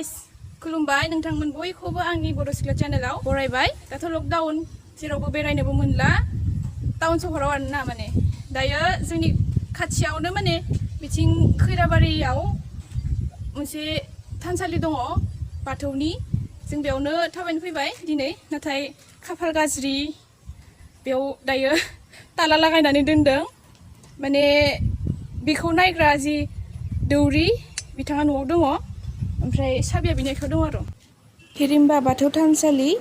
Guys खुलुमबाय नोंथांमोन बयखौबो आंनि बड' सिख्ला चेनेलाव बरायबाय दाथ' लकडाउन जेरावबो बेरायनोबो मोनला टाउन सहराव आरोना माने दायो जोंनि खाथियावनो माने बिथिं खैराबारियाव मोनसे थानसालि दङ बाथौनि जों बेयावनो थाबायनो फैबाय दिनै नाथाय खाफाल गाज्रि बेयाव दायो ताला लागायनानै दोनदों माने बेखौ नायग्रा जि दौरि बिथाङा न'आव दङ ओमफ्राय साबिया बिनायखौ दङ आरो हिरिम्बा बाथौ थानसालि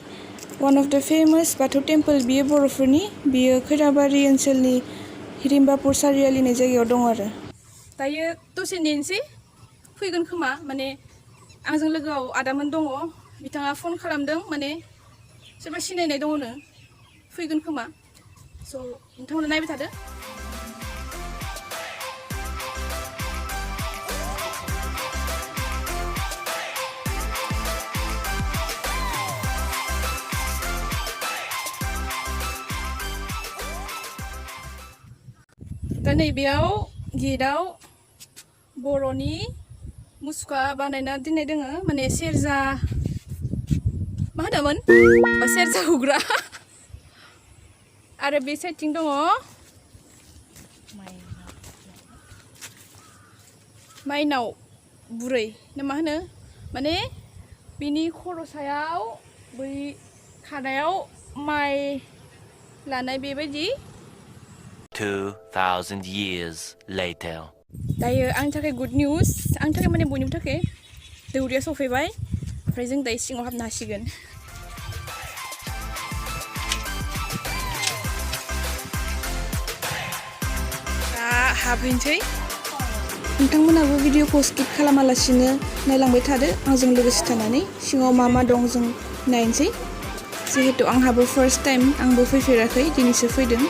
one of the famous Bathou temple बियो बर'फोरनि बियो खैराबारि ओनसोलनि हिरिम्बापुर सारियालि होननाय जायगायाव दङ आरो दायो दसे नेनोसै फैगोन खोमा माने आंजों लोगोआव आदामोन दङ बिथाङा फन खालामदों माने सोरबा सिनायनाय दङनो फैगोन खोमा स' नोंथांमोना नायबाय थादो दा नैबेयाव गेटआव बर'नि मुसुखा बानायना दोननाय दोङो माने सेरजा मा होनोमोन सेरजा हुग्रा आरो बे साइडथिं दङ माइनाव बुरै ना मा होनो माने बिनि खर' सायाव बै खादायाव माइ लानाय बेबायदि 2000 years later. दायो आंनि थाखाय गुड निउस आंनि थाखाय माने बयनिबो थाखाय दौरिया सफैबाय ओमफ्राय जों दायो सिङाव हाबनो हासिगोन दा हाबहैनोसै नोंथांमोनाबो भिडिअखौ स्किप खालामालासिनो नायलांबाय थादो आंजों लोगोसे थानानै सिङाव मा मा दं जों नायनोसै जिहेतु आंहाबो फार्स्ट टाइम आंबो फैफेराखै दिनैसो फैदों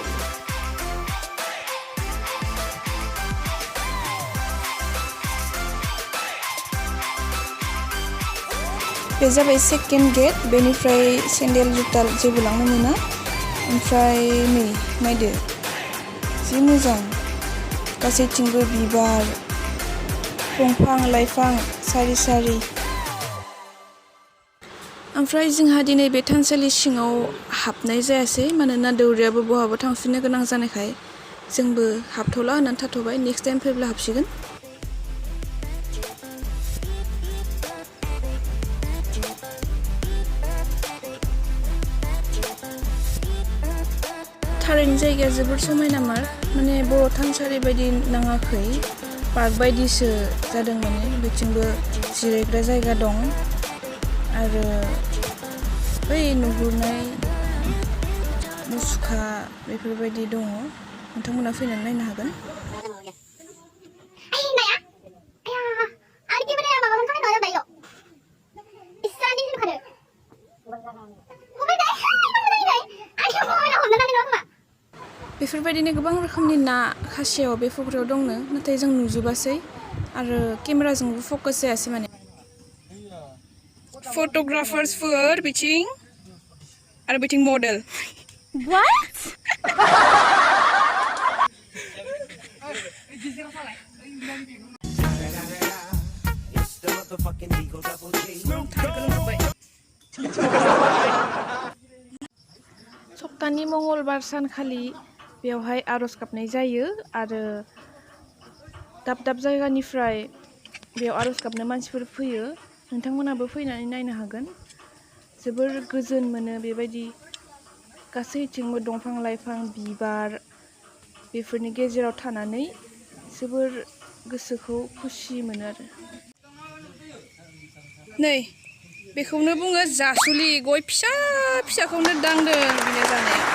बे जाबाय सेकेन्ड गेट बेनिफ्राय सेन्देल जुथा जेबो लांनो मोना ओमफ्राय नै नायदो जि मोजां गासैथिंबो बिबार दंफां लाइफां सारि सारि ओमफ्राय जोंहा दिनै बे थानसालि सिङाव हाबनाय जायासै मानोना दौरियाबो बहाबा थांफिननो गोनां जानायखाय जोंबो हाबथ'ला होननानै थाथ'बाय नेक्स्ट टाइम फैब्ला हाबसिगोन थारैनो जायगाया जोबोद समायनामार माने बर' थानसालि बायदि नाङाखै पार्क बायदिसो जादों माने बिथिंबो जिरायग्रा जायगा दं आरो बै नुहुरनाय मुसुखा बेफोरबायदि दङ नोंथांमोना फैनानै नायनो हागोन बेफोरबायदिनो गोबां रोखोमनि ना खासेयाव बे फुख्रियाव दंनो नाथाय जों नुजोबासै आरो केमेराजोंबो फकास जायासै माने फट'ग्राफार्सफोर बिथिं आरो बिथिं मडेल सप्तानि मंगलबार सानखालि बेवहाय आर'ज गाबनाय जायो आरो दाब दाब जायगानिफ्राय बेयाव आर'ज गाबनो मानसिफोर फैयो नोंथांमोनाबो फैनानै नायनो हागोन जोबोर गोजोन मोनो बेबायदि गासैथिंबो दंफां लाइफां बिबार बेफोरनि गेजेराव थानानै जोबोर गोसोखौ खुसि मोनो आरो नै बेखौनो बुङो जासुलि गय फिसा फिसाखौनो दांदों बिनो जानाया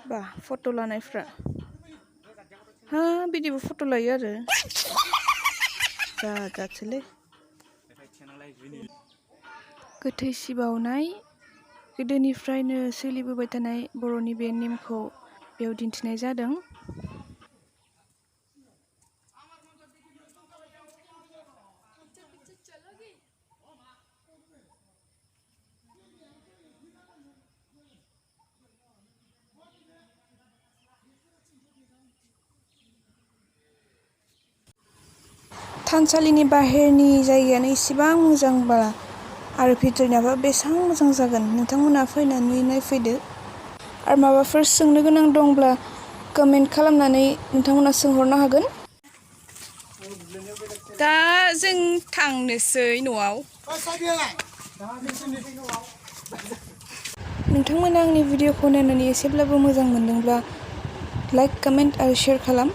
बा फट' लानायफ्रा हा बिदिबो फट' लायो आरो जाजासोलै गोथै सि बावनाय गोदोनिफ्रायनो सोलिबोबाय थानाय बर'नि बे नेमखौ बेयाव दिन्थिनाय जादों। थानसालिनि बाहेरनि जायगायानो इसेबां मोजांबा आरो भितरनियाबो बेसेबां मोजां जागोन। नोंथांमोना फैनानै नायफैदो आरो माबाफोर सोंनो गोनां दंब्ला कमेन्ट खालामनानै नोंथांमोना सोंहरनो हागोन। दा जों थांनोसै न'आव। नोंथांमोना आंनि भिडिअखौ नायनानै एसेब्लाबो मोजां मोनदोंब्ला लाइक कमेन्ट आरो शेयार खालाम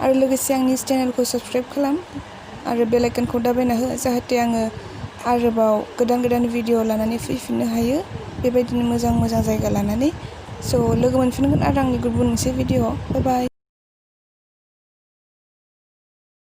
आरो लोगोसे आंनि चेनेलखौ साबस्क्राइब खालाम आरो बेल आइकनखौ दाबायना हो जाहाथे आङो आरोबाव गोदान गोदान भिडिअ लानानै फैफिननो हायो बेबायदिनो मोजां मोजां जायगा लानानै। स' लोगो मोनफिनगोन आरो आंनि गुबुन मोनसे भिडिअ। बाय बाय।